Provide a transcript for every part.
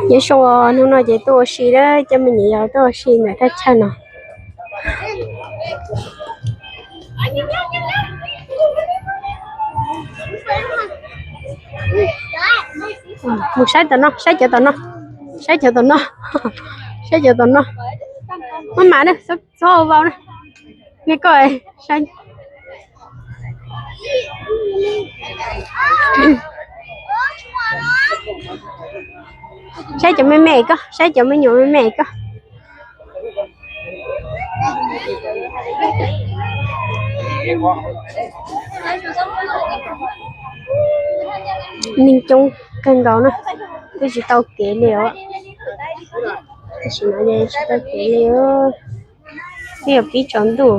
Nyob zoo, hnub no ces tuaj ua si lawm, coj me nyuam yaus tuaj ua si ntawm thaj chaw no. Mus saib tom no, saib cov tom no, saib cov tom no, saib cov tom no. Maj mam na, txhob ua vau na. Neb koj saib, saib cov me me koj, saib cov me nyuam me me koj. Neeg coob kawg nkaus na, twb tsis tau kev li os. Tam sim no tsis tau kev li os. Twb yuav pib tsaus ntuj.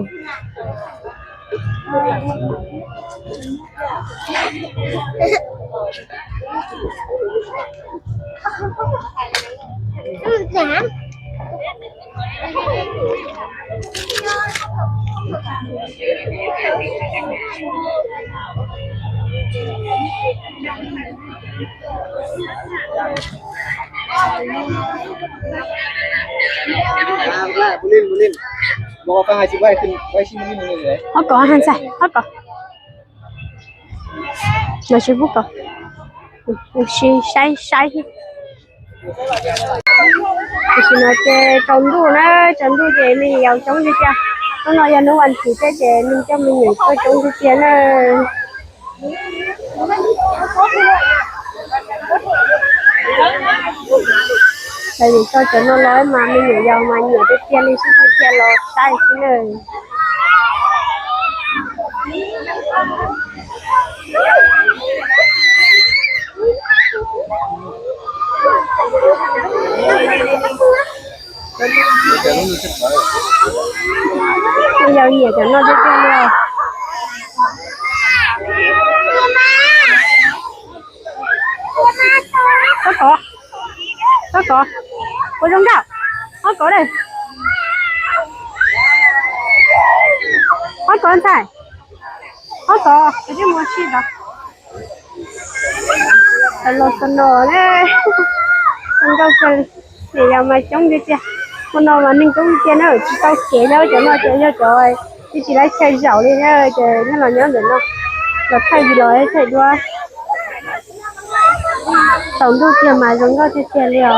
Ob kom han ntxhais, ob kom. Los sis pub kom. Sim saib saib. Tam sim no ces tsaus ntuj na, tsaus ntuj ces me nyuam yaus coob tiag tiag. Hnub no yog hnub vas thiv thiab ces neeg coj me nyuam tuaj coob tiag tiag na. Lawv nim tso cov no los mas me nyuam yaus mas nyiam tiag tiag li, sib tiag tiag los saib xwb na. Yog nyiam cov no tiag tiag li os. Ob kov, ob kov, ua zoo nkauj. Ob kov, ob kov ntxhais, ob kov, koj twb mus si ntawd. Los txog no ne, zoo nkauj kawg, niam yau mas coob tiag tiag. Hnub no mas neeg coob tiag na, tsis tau kev thiab, cov no ces yog cov tsis tau chaw zaum li na, ces nyob los nyob ntawm no, los thaij video los thaij duab. Tsaus ntuj tiag mas zoo nkauj tiag tiag li os.